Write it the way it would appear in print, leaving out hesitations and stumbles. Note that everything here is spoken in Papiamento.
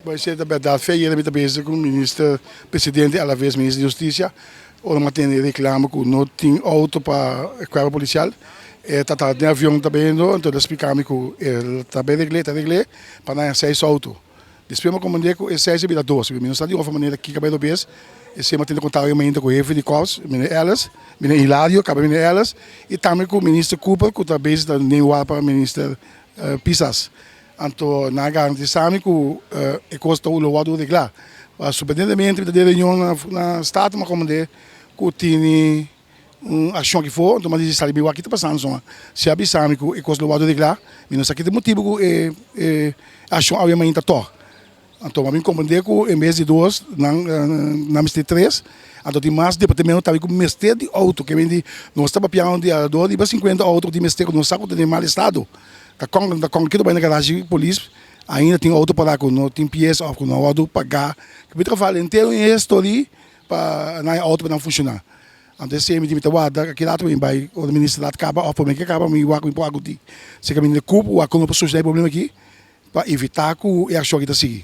Bo esei ta bèrdat. Fe ayera mi ta bezig ku minister presidente alaves minister di hustisia ora mi a tende e reklamo ku no tin outo pa e kuerpo polisial. E ta ta den avion ta bendo anto el a splika mi ku el ta bai regl'é ta regl'é pa nan seis outo. Despues mi a komprendé ku e seis a bira dos. Mi no sa di otro manera kiko a bai robes. Esei mi a tende kontakto mainta ku hefe di kòps meneer Ellis, meneer Hilario kaba meneer Ellis i tambe ku minister Cooper ku ta bezig ta neem wak pa minister Pisas. Anto nan a garantisa mi ku e kos ta lo wòrdu reglá. Sorprendentemente mi ta den reunion na Staten mi a komprendé ku tini un akshon aki for, anto mi a disi sali mi wak ki ta pasando suma. Si a bisa mi ku e kos lo wòrdu reglá, mi no sa ki ta e motibu ku e akshon awe mainta tòg. Anto mi a bin komprendé ku en bes di dos nan nan mester tres, anto tin mas departamento tambe ku mester di outo. Ke men di nos ta papiando di alrededor di riba sinkuenta outo ku tin mester ku nos sa ku ta den mal estado. Ta kon ta kon kitu bai na garashi polis ainda tin outo pará ku no tin pies òf ku no a wòrdu pagá. Ke mi ta fala henter un histori pa nan e outo pa nan funshoná. Anto esei mi di mi ta warda ki rato mi bai ora minister laat kaba òf promé ke kaba mi wak mi por agudí. Si kaminda di kup wak kon lo por solushona e problema aki pa evitá ku e akshon aki ta sigui.